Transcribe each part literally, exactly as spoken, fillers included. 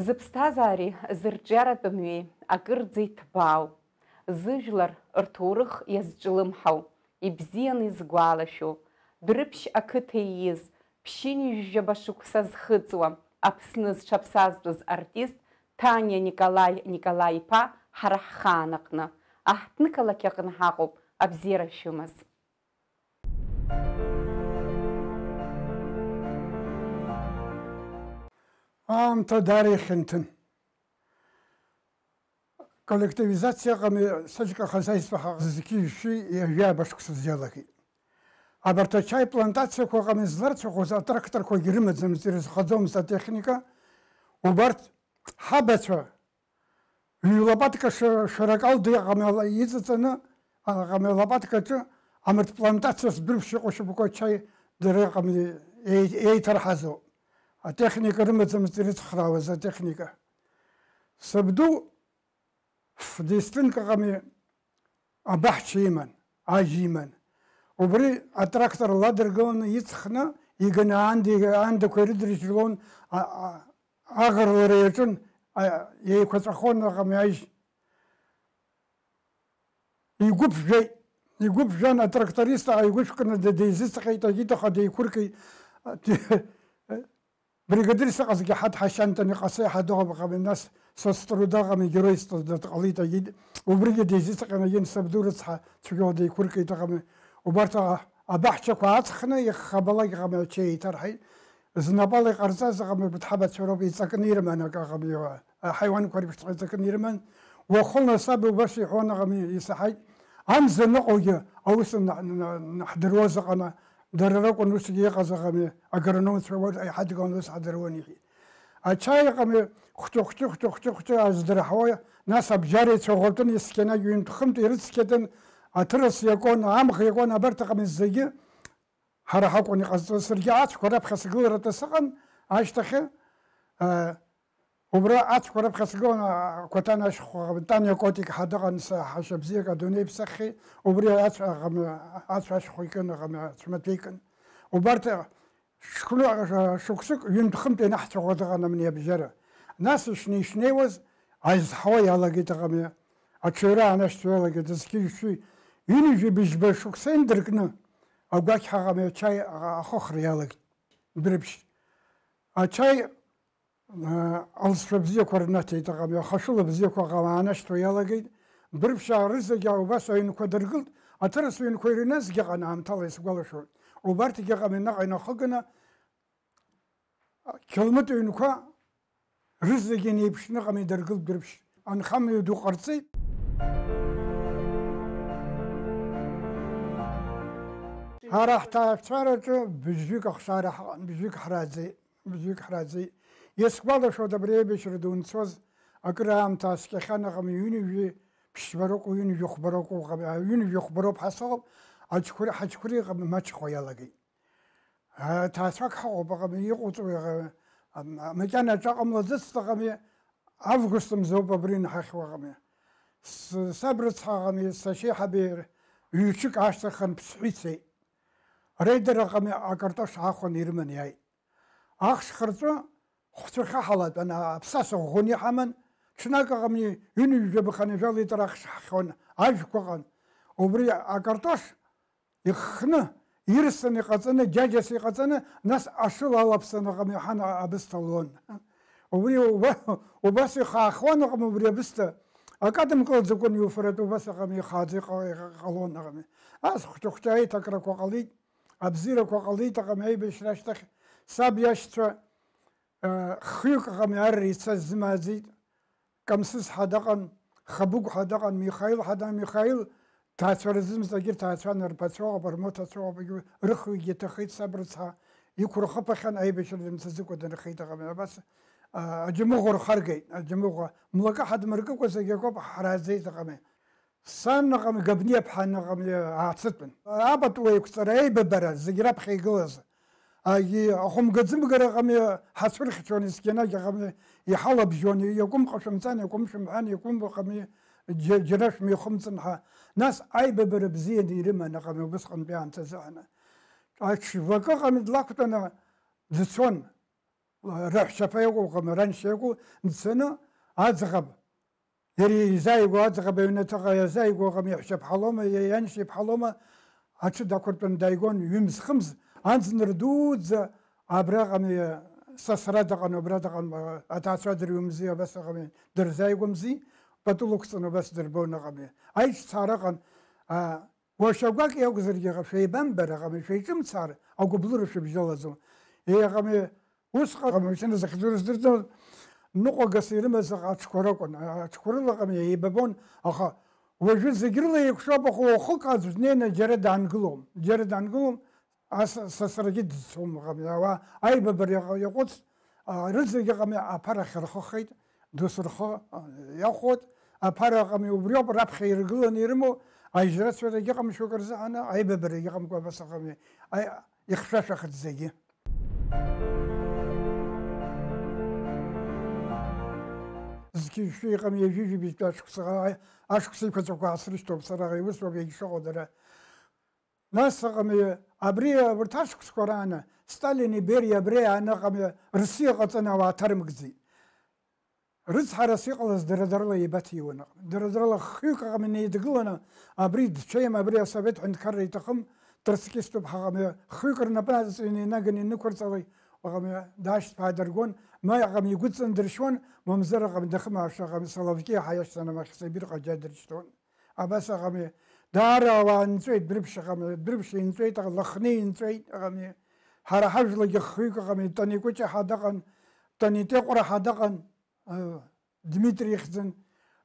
Зыԥсҭазаареи зырҿиаратә мҩеи акырӡа иҭбаау, зыжәлар рҭоурых иазҿлымҳау, ибзианы изгәалашәо, Дәрыԥшь ақыҭа ииз, ԥшьынҩажәаба шықәса зхыҵуа, Аԥсны зҽаԥсазтәыз артист Ҭаниа Николаи Николаи-иԥа ҳара ҳхаан аҟны, аҳҭнықалақь аҟны ҳаҟоуп, абзиара шәымаз. Аамҭа даара ихьанҭан. Коллективизациа ыҟами, саџька хазаисҭа ҳа зқьи жәшәи ҩажәи ааба шықәса зиалагеит. Абарҭ ачаи плантациақәа ыҟами зларцәахоз атракторқәагьы рымаӡамызт, ирызхаӡомызт атехника. Убарҭ ҳабацәа ҩ-лопатка ш-, шәаракалда ыҟами ала иҵаҵаны, ыҟами лопаткаҿы амырҭ плантациа Дәрыԥшь иҟоу шьапқәа ачаи дара ыҟами еи-, еиҭарҳазо. Атехника рымаӡамызт ирыцхраауаз атехника. Сабду ф-, дестынк ыҟами, абаҳча иман, ажь иман. Убри атрактор ладыргыланы иҵхны, иганы аанда, аандақәа ирыдыржьлон, а-, а-, аӷырлара иаҿын, а-, еиқәаҵәахон ыҟами ажь. Игәы ԥжәеит, игәы ԥжәан атракторист, ааигәышәкны д-, деизыҵҟьеит, агитаха деиқәыркит. Бригадир сыҟазгьы ҳа дҳашьанҭан иҟасеи ҳадоуп, ҟами, нас соцтруда ҟами, геройство дҟалеит, агьи-, убригьы деизыҵҟьаны, агьи сабду рыцҳа цәгьала деиқәыркит, ҟами. Убарҭ а-, абаҳчақәа аҵхны, иххабалак ҟами, ачеи еиҭарҳаит. Знапала иҟарҵаз ҟами, быҭҳабацәа роуп, иҵакны ирыман акы ҟами, аҳаиуанқәа реиԥшҵәҟьа иҵакны ирыман. Уахынла саб убас иҳәон ҟами, исаҳаит, амза ныҟәогьы аус н-, н-, н-, ҳдыруаз ыҟаны, Дара ракәын усгьы иҟаз, аҟами, агрономцәа уа иҳадгылан ус ҳадыруан, иҳәеит. Ачаи аҟами хәҷы-хәҷы, хәҷы-хәҷы, хәҷы аздырҳауа, нас абџьар еицәаӷәартәын, есқьынагь ҩынтә-хынтә ирыцқьатәын, аҭырас иакуан, амӷ иакуан, абарҭ аҟами зегьы ҳара ҳакәын иҟазҵоз. Саргьы ацәқәа раԥхьа сгыларатәы сыҟан, ашьҭахьы, а, Убра ацәқәа раԥхьа сгылан, а, Кәаҭан ашьхәа, Таниа Котик ҳа дыҟан, са ҳашьа бзиак адунеи иԥсаххьеит, убри ацә-, аҟам-, ацә ашьхәа икын, аҟам-, ацәмаҭәа икын. Убарҭ, а, шықәны, а, шықәсык ҩынтә-хынтә ианаҳцәаӷәа дыҟан амни абжьара. Нас ишнеи-шнеиуаз, аизҳауа иалагеит аҟами, аҽаҩра аанашьҭуа иалагеит, зқьи-жәшәи, ҩынҩажәи быжьба шықәса индыркны, агәақь ҳаҟами ачаи, а, ахыхра иалагеит, Дәрыԥшь. Ачаи Алҵшәа бзиақәа рнаҭеит аҟами, ахашәыла бзиақәа аҟама аанашьҭуа иалагеит. Дәрыԥшьаа рызегьы убас аҩнқәа дыргылт, аҭырас ҩнқәа ирыназгьы ыҟан аамҭала исгәалашәоит. Убарҭгьы аҟами наҟ инахыганы, қьалмыт ҩнқәа рызегьы инеиԥшны аҟами дыргылт Дәрыԥшь. Анхамҩа ду ҟарҵеит. Ҳара ҳҭаацәараҿы быжьҩык ахшара ҳаҟан, быжьҩык ҳрааӡеит. Бзиак ҳраӡеит. Исгәалашәоит абри аибашьра ду нцоз акыр аамҭа ааскьахьан аҟами, ҩынҩажәи ԥшьба ракәу, ҩынҩажәи хәба ракәу, ҩынҩажәи хәба роуп ҳасоуп, аџьқәреи, ҳаџьқәреи аҟами маҷхо иалагеит. Ҭаацәак ҳаҟоуп аҟами, иҟоуҵои аҟами, макьана аҿа ҟамлаӡацт аҟами, август мзоуп абри инҳахьуа аҟами. С-, саб рыцҳа аҟами, сашьеиҳаби ҩ-ҽык аашьҭахьан Ԥсҳәы ицеит. Реидара аҟами акартош аахәаны ирыманы иааит. Ахш хырҵәы хәцәы хьаҳалатәан, аԥсаса ӷәӷәаны иҳаман, ҽнак аҟамни ҩынҩажәаба ханажәа литр ахш ҳхьон, ажәқәа ыҟан. Убри акартош иххны, ирсаны иҟаҵаны, џьаџьас иҟаҵаны, нас ашыла алаԥсан аҟами ҳан абысҭа луан. Убри уба-, убас ихаахуан аҟами убри абысҭа, акы адымкылаӡакәан иуфаратәы убас аҟами ихааӡа иҟа-, иҟалон аҟами. Ас хәҷы-хәҷы аиҭакрақәа ҟалеит, абзиарақәа ҟалеит аҟами аибашьра ашьҭахь. Саб иашьцәа, э, хҩык аҟами арра ицаз зымааӡеит. Камсыс ҳа даҟан, Хабыгә ҳа даҟан, Михаил ҳа даҟан, Михаил ҭаацәара зымаз, егьырҭ ҭаацәан, рԥацәа ыҟоуп, рмоҭацәа ыҟоуп, егьи рыхҩыкгьы ҭахеит, саб рыцҳа, иқәырхыԥахьан аибашьра дымцаӡыкәа дынхеит аҟами. Абас, а, аџьамыӷәа рхаргеит, аџьамыӷәа. Млакы ҳадмыркыкәа зегь акоуп, ҳрааӡеит аҟами. Сан ыҟами, Габниа ԥҳа ыҟами, аацытәын. Апату еиқәҵара, аибабара, зегь раԥхьа игылаз. Агьи ахәымгаӡымгара ыҟами, ҳацәырхьчон, есқьынагь ыҟами, иҳалабжьон, иакәым ҟашәымҵан, иакәым шәымҳәан, иакәым ыҟами, џьа-, џьара шәмихымҵын ҳәа. Нас аибабара бзианы ирыман ыҟами, убысҟантәи аамҭазы ҳәаны. Аҽвакы ыҟами, длақәтәаны дцон. раҳәшьаԥа иакәу, ҟама раншьа иакәу, дцаны аӡӷаб, иара изааигәоу аӡӷаб аҩнаҭаҟа иазааигәоу ҟама иаҳәшьаԥҳалома, ианшьа иԥҳалома, аҽы дақәыртәаны дааигон, ҩымз-хымз, анҵныр дуӡӡа абраҟами, сасра дыҟан, убра дыҟан, аҭаацәа дырҩымзи, абас ыҟами, дырзааигәамзи, пату лықәҵаны убас дырбон ыҟами. Аиҿцаара ыҟан, а, Уашьа гәак иакәзаргьы, шәеибамбар, аҟами, шәеиҿымцаар, агәыблыра шәыбжьалаӡом. Еиҟами, усҟан амашьына захьӡу рыздырӡом, ныҟәагас ирымаз аҽқәа ракәын. Аҽқәа рылаҟами еибабон, аха уажәы зегь рыла еиқәшоуп, аха уахык аӡә днеины џьара даангылом. Џьара даангылом, ас, са саргьы дызцом, аҟами, ауаа аибабара иаҟ-, иаҟәыҵ, а, рызегь аҟами аԥара ахьырхыхеит. Досырхо, а, иахәот, аԥара ыҟами, убриоуп раԥхьа иргыланы ирымоу, ажьрацәарагьы ыҟам шьоук рзыҳәаны, аибабарагьы ыҟамкәа абас ыҟами, аи-, ихьшәашәахеит зегьы. Зқьи жәшәи ыҟами, ҩажәи жәибжьтәи ашықәсаҟа, аи-, ашықәс еиқәаҵәақәа аасрышьҭоуп сара, аха иусоуп егьшыҟоу дара. Нас ыҟами, абри, урҭ ашықәсқәа рааны, Сталини Бериа абри ааны ыҟами, Рсиа ҟаҵаны ауаа ҭарымгӡеит. Рыцҳарас иҟалаз дара-дарала еибаҭиуан ыҟами. Дара-дарала хҩык ыҟами, неидгыланы, абри дцәеим, абри асовет ҳәынҭқарра иҭахым, троцкиступ ҳаҟами, хҩык рнапы аҵаҩны инаганы инықәырҵалеит, ыҟами, дашьҭԥаа дыргон, ма ыҟами, игәы ҵандыршьуан, мамзар ыҟами, дахымаашәа ыҟами, Соловки ҳәа иашьцан амахь Сибирҟа џьа дыршьҭуан. Абас ыҟами, даара ауаа нҵәеит, Дәрыԥшь ыҟами, Дәрыԥшь инҵәеит, Лыхни инҵәеит, ыҟами. Ҳара ҳажәлагьы хҩык ыҟами, Тани Кәыҷа ҳәа дыҟан, Тани Теҟәра ҳәа дыҟан, э, Дмитри ихьӡын.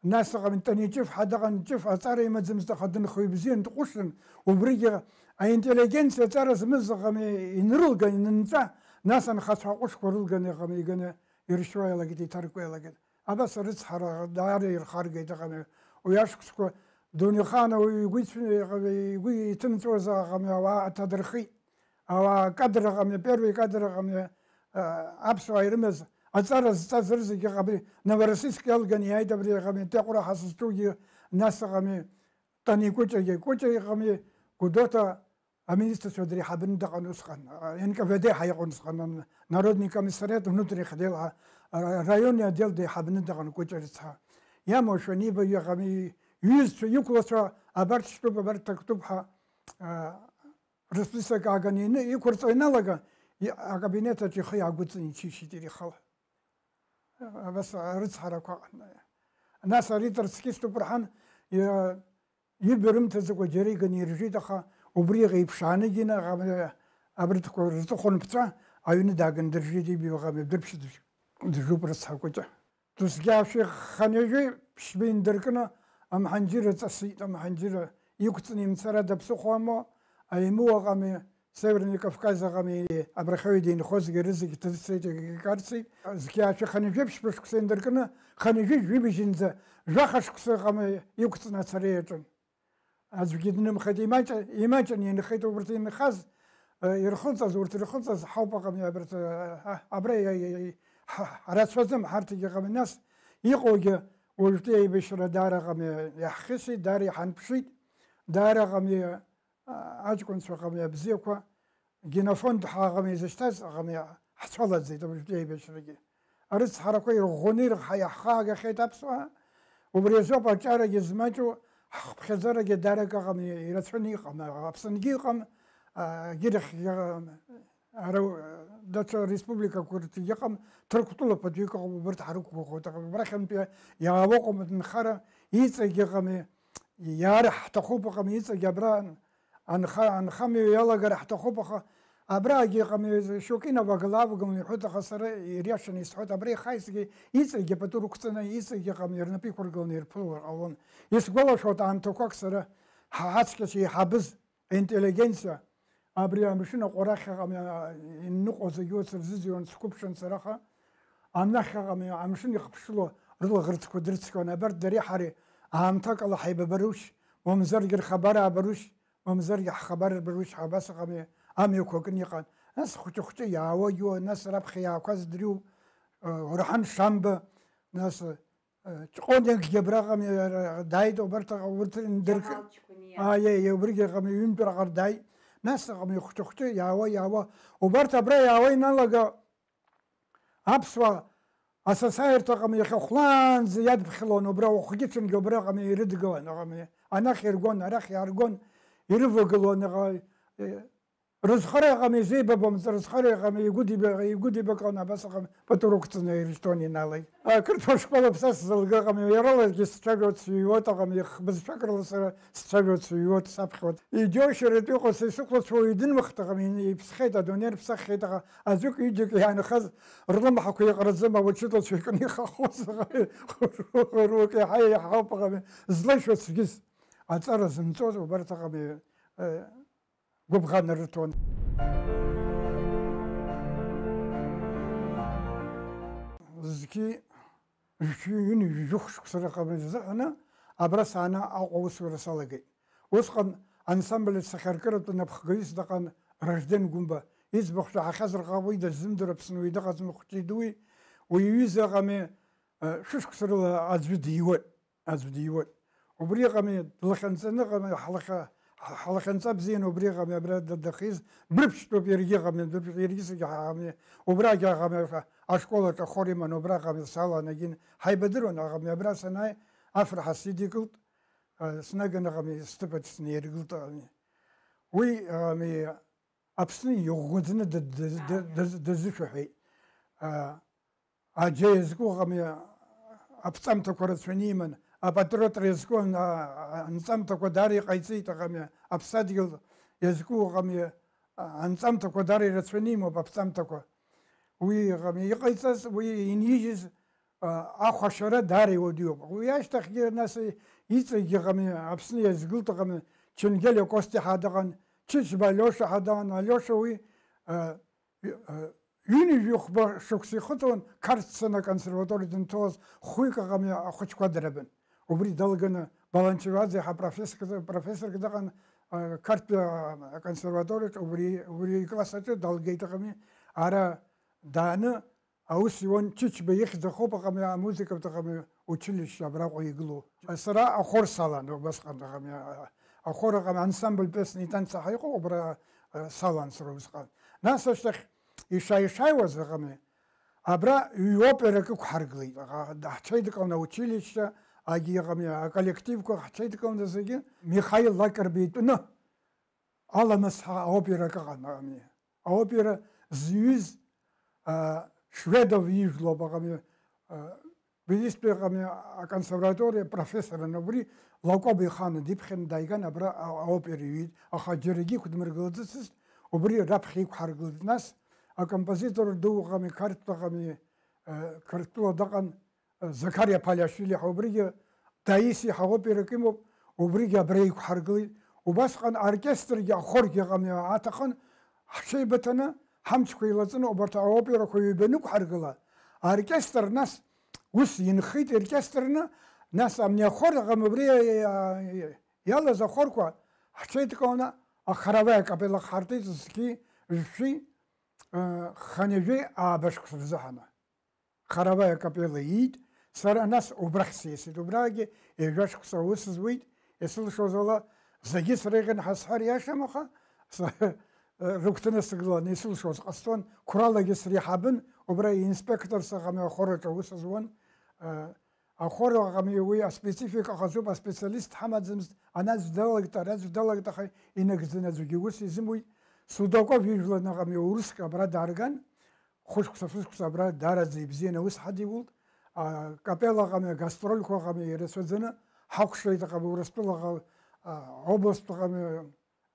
Нас ыҟами, Тани Ҷыф ҳәа дыҟан, Ҷыф аҵара имаӡамызт, аха дынхаҩ бзиан, дҟәышын, убригьы аинтеллигенциа аҵара змаз ыҟами, инрылган, инынҵәа, нас анхацәа аҟәышқәа рылганы ыҟами, иганы иршьуа иалагеит, иҭаркуа иалагеит. Абас арыцҳара даара ирхаргеит, аҟами, уи ашықәсқәа Дунеихана уаҩы игәы ицәны-, игәы иҭымҵәоз аҟами, ауаа аҭадырхит. Ауаа акадр аҟами, первый кадр аҟами, а, аԥсуаа ирымаз, аҵара зҵаз рызегьы аҟами, Новороссийск иалганы иааит абри аҟами, Теҟәра ҳәа сызҿугьы, нас аҟами, Тани Кәыҷагьы, Кәыҷа иҟами, Гәдоуҭа Аминистрцәа дреиҳабны дыҟан усҟан, а, Н К В Д ҳәа иҟан усҟан, ан-, Народный комиссариат внутренних дел ҳәа, а, раионный отдел деиҳабны дыҟан Кәыҷа рыцҳа. Иамоушәа аниба иҟами, иҩызцәа, иқәлацәа, абарҭ шьтәуп, абарҭ ҭактәуп ҳәа, а, рысписок ааганы ины-, иқәырҵо иналага, и-, акабинет аҿы ихы иаагәыҵан иҽишьит иара ихала. Абас арыцҳарақәа ыҟан. Нас ари троцкиступ рҳәан, иа-, Ибаҩ рымҭаӡакәа џьара иганы иржәит, аха убри иаҟа иԥшаанагьы наҟ аб-, абарҭқәа рҵыхәа анԥҵәа, аҩны дааганы дыржәит, ибаҩ ҟама дырԥшь дыжә-, дыжәуп рыцҳа Кәыҷа. Досгьы ашәи хынҩажәи ԥшьба индыркны амҳанџьыр аҵасит, амҳанџьыр иқәҵны имцара даԥсыхәа амоу, аимуа ҟами, Северный Кавказ аҟами, абрахьоуи динхозгьы рызегь ҭыҵцеит, икарцеит. Зқьи ашәи хынҩажәи ԥшьба шықәса индыркны, хынҩажәи жәибжьынӡа, жәаха шықәса ҟами иқәҵны ацара иаҿын. Аӡәгьы днымхеит, имаҷ-, имаҷын инхеит убарҭ инхаз, э, ирхылҵаз, урҭ ирхылҵаз ҳауп аҟами абарҭ, э, а-, абра иа-, иа-, иа-, ҳа-, ҳрацәаӡам ҳарҭгьы аҟами, нас иҟоугьы уажәтәи аибашьра даара аҟами иаҳхьысит, даара иҳанԥшит, даара аҟами, а, аҷкәынцәа аҟами абзиақәа, Генофонд ҳәа аҟами изышьҭаз аҟами ҳцәалаӡеит уажәтәи аибашьрагьы. Арыцҳарақәа ирӷәӷәаны ирх-, иаҳхаагахьеит аԥсуаа. Убри азоуп аҿарагьы змаҷу, ҳхыԥхьаӡарагьы дарак аҟами, ирацәаны иҟам, Аԥсынгьы иҟам, а, агьырахьгьы, ара, даҽа республикақәа рҿгьы ыҟам, Ҭырқәтәылақәа ду иҟоуп, убарҭ ҳрықәгәыӷуеит. Абрахьынтәи иаауа ыҟоуп анхара, иҵегь ыҟами, иаара ҳҭахуп ыҟами, иҵегь абра Анха-, анхамҩа иалагар ҳҭахуп, аха абрагьы ыҟами, шьоукы инавагыла-аавагыланы ирҳәоит, аха сара ириашаны исҳәоит, абра ихаисгьы иҵегьы пату рықәҵаны, иҵегьы ыҟами, рнапы иқәыргыланы ирԥылалар ҟалон. Исгәалашәоит аамҭақәак сара, ҳа ҳаҵкьыс еиҳабыз аинтеллигенциа, абри амшын аҟәарахь ыҟами, а, иныҟәо зегьы урҭ рзызҩуан, сқәыԥшын сара, аха анахь ыҟами, амшын ихыԥшыло рылаӷырӡқәа дрыцқьон, абарҭ дареи ҳареи аамҭакала ҳаибабарушь, мамзаргьы рхабар аабарушь, мамзаргьы ҳхабар рбарушь ҳәа абас ыҟами, амҩақәа кны иҟан. Нас хәыҷы-хәыҷы иаауагьы, нас раԥхьа иаақәаз дырҩуп, э, Орҳан Шамба, нас, э, Ҷҟәынгьы абраҟами, э, дааит, убарҭ, урҭ индырк-, Џьамал Ҷкәыниа. Ааи, ааи, убригьы ыҟами, ҩынтәраҟа дааит. Нас ыҟами, хәыҷы-хәыҷы иаауа, иаауа. Убарҭ абра иаауа иналага, аԥсуаа асасааирҭаҟны иахьа хәлаанӡа иадԥхьалон, убра уахгьы-ҽынгьы убраҟны ирыдгылан, аҟны анахь иргон, арахь иааргон, ирывагылон, аҟа, э, рызхара ыҟами, изеибабомызт, рызхара ыҟами, игәыдибаҟа-, игәыдибакон, абас ыҟами, пату рықәҵаны ирышьҭуан иналеи. Ақырҭуа школ аԥса сзылгаҟами, иаралагьы сцәажәоит, сыҩуеит, аҟами, х-, бызшәак рыла сара сцәажәоит, сыҩуеит, саԥхьоит. Иџьоушьаратәы иҟоу са исықәлацәоу идынмыхт, аҟами, иԥсхьеит, адунеи рыԥсаххьеит, аха аӡәык ҩыџьак иаанхаз рлымҳақәа иҟараӡам, аучытлацәа икны ихахоз, руак иаҳа иаҳауп, аҟами, злашьуа цәгьыс. Аҵара зымҵоз убарҭ, аҟами, э, гәыбӷан рыҭон. Зқьи жәшәи ҩынҩажәи жәохә шықәса рыҟамыз рзыҳәаны абра сааны Аҟәа аусура салагеит. Усҟан ансамбль сахьаркыратә напхгаҩыс дыҟан Ражден Гәымба. Иӡбахә шәаҳахьазар ҟалоит, уи дазымдыр Аԥсны уаҩ дыҟаӡам, хәыҷи дуи. Уи иҩыза ыҟами, э, шәышықәса рыла аӡәы диуеит. Аӡә диуеит. Убри ыҟами, длахьынҵаны ыҟами, ҳлахьа-, ҳ-, ҳлахьынҵа бзианы убри ыҟами, абра д-, дахиз, Дәрыԥшьтәуп иаргьы ыҟами, Дәрыԥшь-, иаргьы саргьы ҳаҟами, убрагьы аҟами, ҳа-, ашкол аҿы ахор иман, убраҟами сала анагин, ҳаибадыруан, аҟами, абра санааи, афырҳа сидикылт, а, снаганы ыҟами, сҭыԥаҿ снеиргылт, аҟами. Уи, аҟами, Аԥсны иӷәӷәаӡаны д-, д-, д-, даз-, дазышәаҳәеит. А, Аџьа иазку ыҟами, аԥҵамҭақәа рацәаны иман, апатриотра иазку ан-, а-, а-, анҵамҭақәа даара иҟаиҵеит, аҟами, аԥсадгьыл иазку ыҟами, а-, анҵамҭақәа даара ирацәаны имоуп, аԥҵамҭақәа. Уи ыҟами, иҟаиҵаз, уи инижьыз, а, ахәашьара даара иуадаҩуп. Уи ашьҭахьгьы нас иҵегьгьы ыҟами, Аԥсны иазгылт ыҟами, Ченгелиа Костиа ҳәа дыҟан, Чычба Алиоша ҳәа дыҟан, Алиоша уи, а, Ҩ-, ҩынҩажәи хәба шықәса ихыҵуан, Қарҭ сцена аконсерватори дынҭалаз хәҩык ыҟами ахәыҷқәа дарбан. Убри далганы Баланчеваӡе ҳәа профессорк, профессорк дыҟан, а, Қарҭтәи, а, аконсерваториаҿ, убри, убри икласс аҿы далгеит ыҟами, ара дааны аус иуан, Чычба ихьӡ ахоуп ыҟами, амузыкатә ыҟами, училище абраҟа игылоу. Сара ахор салан, убасҟан ыҟами, а, ахор ыҟами, ансамбль песни и танца ҳәа иҟоу, убра, а, салан сара усҟан. Нас ашьҭахь ишааи-шааиуаз ыҟами, абра ҩ-операк ықәҳаргылеит, аха ҳҽеидкыланы аучилище агьы ыҟами, аколлективқәа ҳҽеидкыланы зегьы Михаил Лакрба итәны. Аламыс ҳәа аоперак ыҟан, ами. Аопера зҩыз, а, Шведов ижәлоуп, аҟами, а, Тбилиситәи аҟами аконсерваториа профессорын, убри Лакоба иханы диԥхьан, дааиган абра а-, аопера иҩит, аха џьарагьы иқәдмыргылаӡацызт, убри раԥхьа иқәҳаргылеит. Нас акомпозитор ду ыҟами, Қарҭтәи ыҟами, а, Қырҭтәыла дыҟан, Закариа Палиашвили ҳәа, убригьы Таиси ҳәа операк имоуп, убригьы абра иқәҳаргылеит. Убасҟан аоркестргьы ахоргьы ыҟами, аҭахын ҳҽеибыҭаны, ҳамчқәа еилаҵаны, убарҭ аоперақәа ҩба нықәҳаргыла, аоркестр нас ус инхеит, оркестрны, нас амни ахор ыҟами, убри иалаз ахорқәа ҳҽеидкыланы ахараваи акапелла ҳартит зқьи жәшәи, э, хынҩажәи ааба шықәса рзыҳәаны. Хараваи акапелла иит, сара нас убрахь сеисит. Убрагьы ҩажәа шықәса аус зуеит, исылшоз ала, зегьы среиӷьын ҳәа сҳәар иашам, аха с-, рыгәҭаны сыгылан, исылшоз ҟасҵон, қәралагьы среиҳабын, убра инспектор сыҟами, ахор аҿы аус зуан. Ахор аҟами уи аспецифика ҟазоуп, аспециалист ҳамаӡамызт, анаӡә далагт, араӡә далагт, аха инагӡаны аӡәгьы ус изымуит. Судаков ижәлан аҟами, урыск абра даарган, Хәышықәса, фышықәса абра даараӡа ибзианы аус ҳадиулт. Акапеллаҟами, агастрольқәаҟами ирацәаӡаны ҳакәшеит, аҟами, Урыстәылаҟа, а, областтәыҟами,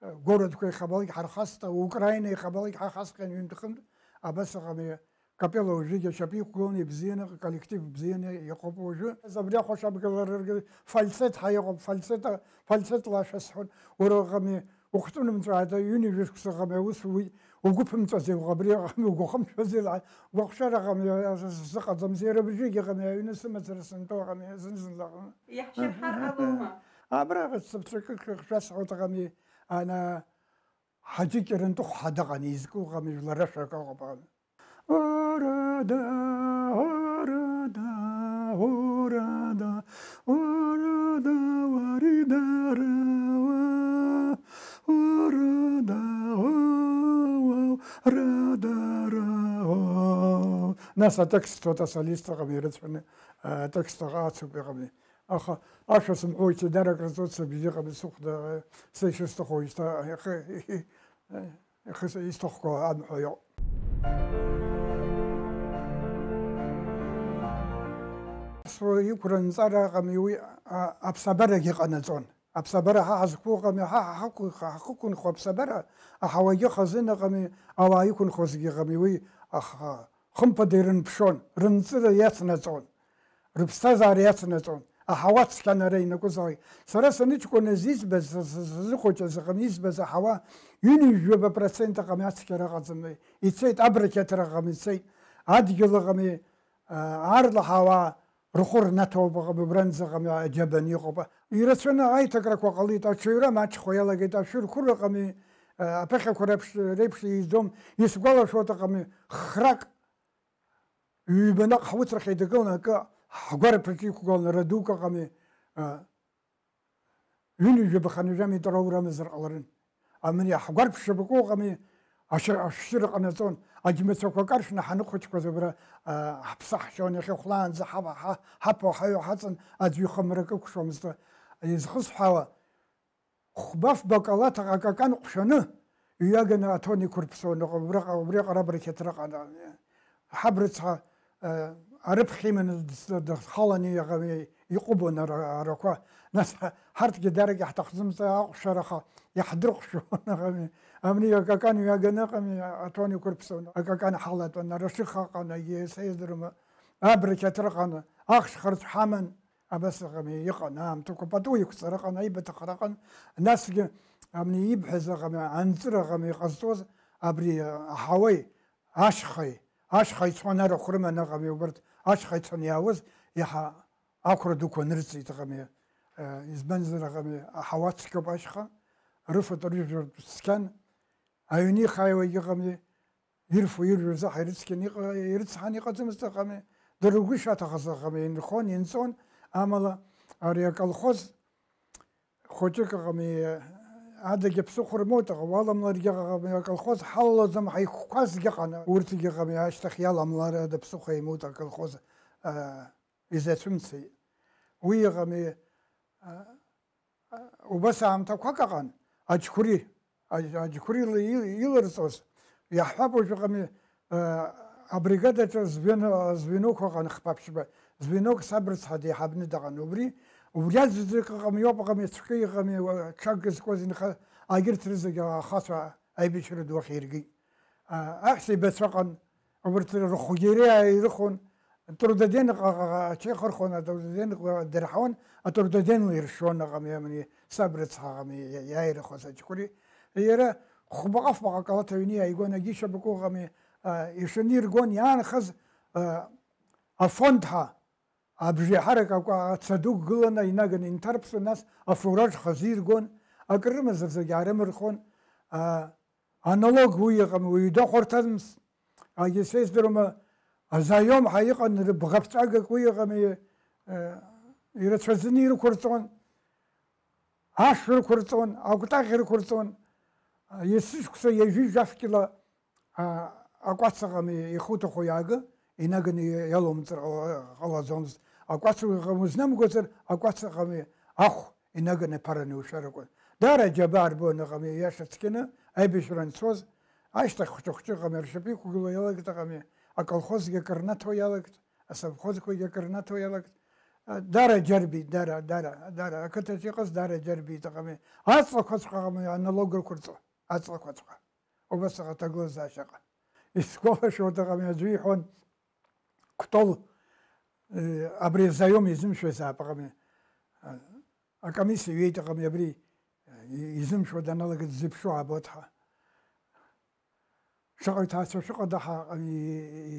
а, городқәа ихабалак ҳархаст, Украина ихабалак ҳахасхьан ҩынтә-хынтә, абас аҟами, капелла уажәыгь ашьапы иқәгыланы ибзианы, аколлектив бзианы иҟоуп уажәы. Абри ахәашабгала рыргьы фальцет ҳәа иҟоуп, фальцет, фальцетла ашәа сҳәон, уара аҟами, Ухтәы нымҵәааит, ҩынҩажәа шықәса ҟами аус уит, угәы ԥымҵәаӡеи, уҟ-, абри аҟами угәахымшәаӡеи, ла-, гәахәшәара ҟами, а, з-, зыҟаӡамзи, иара абыржәгьы ҟами, аҩны сымацара сынтәо ҟами, зны-зынла ҟами. Иаҳшьырҳар ҟалома? Абраҟа сцыԥҵәакы шәасҳәоит ҟами, ана, Ҳаџьы Кьарантыхә ҳәа дыҟан, изку ҟами, жәлар рашәа акы ыҟоуп ҟами. Орада, орада, орада, орада, уаридара, уа, орада, уа, уа, радара, уа. Нас атекст цоит асолист ыҟами, ирыцәаны, атекст аҟацоуп иҟами. Аха ашәа сымҳәои, ҽадарак рҵоит, сыбжьы ыҟами, сыхәда, са ишысҭаху ишьҭа, ихы, ихы исҭахқәо амҳәо иоуп. Аԥсуа иқәра нҵара ыҟами, уи, а, аԥсабарагьы ҟанаҵон. Аԥсабара ҳа ҳазқәу ыҟами, ҳа ҳақәынхо, ҳахықәынхо аԥсабара, аҳауагьы хазын ыҟами, ауаа иқәынхозгьы ыҟами, уи, аха, хымԥада ирынԥшон, рынҵыра иацнаҵон, рыԥсҭазаара иацнаҵон, аҳауа цқьан ара ианакәызаалак. Сара саныҷкәыназ избаз, са, са, сазыхәыҷыз ыҟами, избаз аҳауа ҩынҩажәаба процент ыҟами, ацқьара ыҟаӡам, ицеит, абрақьаҭра ыҟами, ицеит, адгьыл ыҟами, а, аарла ҳауаа рхәы рнаҭоуп, ыҟами, убранӡа ыҟами, аџьабан иҟоуп. Ирацәаны аиҭакрақәа ҟалеит, аҽаҩра маҷхо иалагеит, ашәырқәыра ыҟами, а, аԥыхьақәа реиԥш, реиԥш ииӡом, исгәалашәоит ыҟами, храк ҩбанаҟ ҳуцрахь идгыланы акы ҳгәарԥаҿы иқәгыланы, радук ыҟами, а, ҩынҩажәаба хынҩажәа метр аурамзар ҟаларын. Амни ҳгәарԥ шьапыку ыҟами, ашьыр-, ашәшьыра ҟанаҵон, аџьмацәақәа каршәны ҳаныхәыҷқәаз абра, а, ҳаԥсы ҳшьон, иахьа хәлаанӡа ҳава-, ҳа-, ҳаԥо ҳаҩа ҳаҵан аӡәы ихы мрак ықәшәомызт. Изхысҳәаауа, хәба-фба калаҭ акакан ҟәшәаны, иҩаганы аҭон иқәырԥсуан, убраҟа, убриаҟара абрақьаҭра ҟан-, ҳабрыцҳа, э, арыԥхьа иманы дс-, дхаланы иҟами, иҟәыбон ара-, арақәа. Нас ҳа-, ҳарҭгьы дарак иаҳҭахӡомызт, аҟәшараха иаҳдырҟәшәон, аҟами. Абни акакан ҩаганы, аҟами, аҭон иқәырԥсуан, акакан ҳалатәан, арашыха ыҟан, егьи сеиздыруама, абрақьаҭра ыҟан, ахш харцә ҳаман. Абас ыҟами, иҟан аамҭақәа, пату иқәҵара ыҟан, аибаҭахара ыҟан, насгьы абни ибҳәаз ыҟами, анҵыра ыҟами иҟазҵоз, абри аҳауеи, ашьхеи, ашьха ицон арахә рыманы ыҟами, убарҭ ашьха ицон иаауаз, иаҳа ақәра дуқәа нырҵеит ыҟами, э, избанзар ыҟами, аҳауа цқьоуп ашьха, рыфатә рыжәлар цқьан, аҩны ихааиуагь ыҟами, ирфо, иржәыз аҳа ирыцқьан иҟа-, ирыцҳан иҟаӡамызт ыҟами, дара ргәы ишаҭахыз ыҟами, инхон, инҵон, амала ари аколхоз хәыҷык ыҟами, адагьы ԥсыхәа рмоут, аха уаламларгьы ыҟами, аколхоз ҳалалаӡом, ҳаиқәқәазгьы ыҟан, урҭгьы ыҟами, ашьҭахь иаламлар ада ԥсыхәа имоут аколхоз, а, изацәымцеит. Уи ыҟами, а, Убас аамҭақәак ыҟан, аџьқәри, аџь-, аџьқәри ил-, ил-, илырҵоз, иаҳҳәап, уажәыҟами, э, абригадаҿы звено-, звеноқәа ыҟан хԥа-ԥшьба, звенок сабрыцҳа деиҳабны дыҟан. Убри, убри аӡәӡәак ыҟами, иоуп ыҟами, цәкы ыҟами, уа-, ҽак зкуаз инха-, агьырҭ рызегьы ахацәа аибашьра ду ахь иргеит. А, аҳәса ибацәа ыҟан, убарҭ рыхәгьы иара ирыхон, трудоденныҟа ачеи хырхон, атрудоденныҟа дырҳауан, атрудоденла иршон ыҟами, амни, саб рыцҳа ыҟами, иа-, иааирыхуаз аҷкәри. Иара хәбаҟа-фбаҟа акалаҭ аҩны иааигон, агьи шьапыку ыҟами, а, ишаны иргон, иаанхаз, а, афонд ҳәа, абжеиҳарак акәа-, аца ду гыланы инаганы инҭарԥсон, нас афураж хазы иргон, акры рымазар зегь аарымырхон, а, аналог уи ыҟам, уаҩы дахәарҭамызт, агьы сеиздыруама, азаиом ҳәа иҟан, рыбӷаԥҵәагак уи ыҟами, э, ирацәаӡаны ирықәырҵон, ашә рықәырҵон, акәтаӷь рықәырҵон, есышықәса ҩажәи жәаф кьыла, а, акәац ыҟами, ихуҭаху иаагы, инаганы иалоумҵар ҟала-, ҟалаӡомызт. Акәац узнамгозар, акәац ыҟами, ахә инаганы иԥараны иушәар акәын. Даара аџьабаа рбон ыҟами, иаша цқьаны, аибашьра анцоз, ашьҭахь хәҷы-хәҷы ыҟами, ршьапы иқәгыло иалагеит ыҟами, аколхозгьы акыр наҭо иалагеит, асовхозқәагьы акыр наҭо иалагеит. А, даара џьарбеит, даара, даара, даара, ақыҭаҿ иҟаз даара џьарбеит ыҟами. Аҵлақәаҵәҟьа ыҟами, аналог рықәырҵо, аҵлақәаҵәҟьа. Убас аҟаҭагылазаашьаҟа. Исгәалашәоит, аҟами аӡәы иҳәон, Кәтол, э, абри азаиом изымшәазаап, аҟами, а, акомиссиа иҩеит, аҟами абри, э, изымшәо даналага дзыԥшу аабоит ҳәа. Шаҟа иҭаацәа шәыҟада ҳәа, аҟами,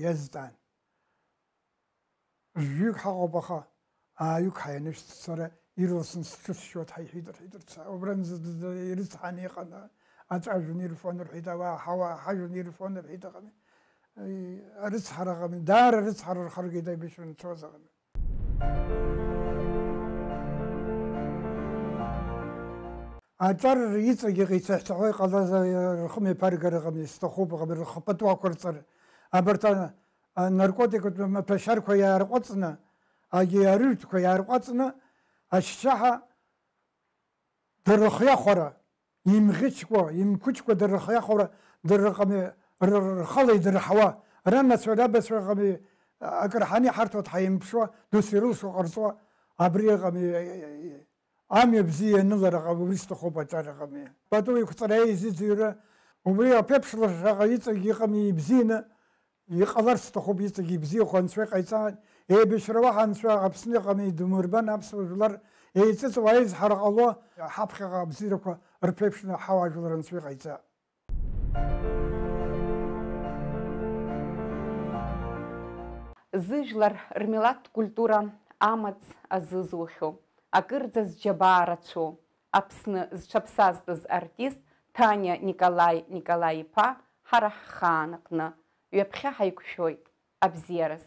иазҵаан. Жәҩык ҳаҟоуп, аха ааҩык ҳаианышьҭ, сара ирласны сҽысшьуеит, ҳаиҳәеит, рҳәеит, рца-, убранӡа д-, д-, ирыцҳаны иҟан, аҵәажәҩан ирфон, рҳәеит, ауаа ҳауаа ҳажәҩан ирфон, рҳәеит, аҟами. Ы, арыцҳара аҟами, даара арыцҳара рхаргеит, аибашьра нцоз аҟами. Аҿар иҵегьы ицаҳәцаҳәо иҟалаз, ы, рхымҩаԥаргара аҟами, сҭахуп, аҟами, рхы пату ақәырҵар, абарҭ, ы, анаркотикатә маҭәашьарқәа иаарҟәыҵны, агьи арыжәтәқәа иаарҟәыҵны, аччаҳа дыррыхиахәара, имӷьычкәа, имқәычкәа дыррыхиахәара, дыррыҟами, рырхала идырҳауа, ранацәа, рабацәа ыҟами, акрыҳаны иҳарҭоит ҳаимԥшуа, дус ирылшо ҟарҵуа, абри ыҟами, амҩа бзиа ианылара ҟами, убри сҭахуп аҿар ыҟами. Пату иқәҵара, еизыӡырҩра, убри аԥеиԥш лашаҟа иҵегь иҟами ибзианы, Иҟаларц сҭахуп, иҵегьы ибзиахо Анцәа иҟаиҵааит. Еибашьра уаҳа Анцәа Аԥсны иҟами, идумырбан аԥсуа жәлар еиҵыҵуа аизҳара ҟало, ҳаԥхьаҟа абзиарақәа рԥеиԥшны ҳауаажәлар Анцәа иҟаиҵа. Зыжәлар рмилаҭтә культура амаҵ азызухьоу, акырӡа зџьабаа рацәоу, Аԥсны зҽаԥсазтәыз артист Ҭаниа Николаи Николаи-иԥа ҳара ҳхаан аҟны ҩаԥхьа ҳаиқәшәоит. Абзиараз.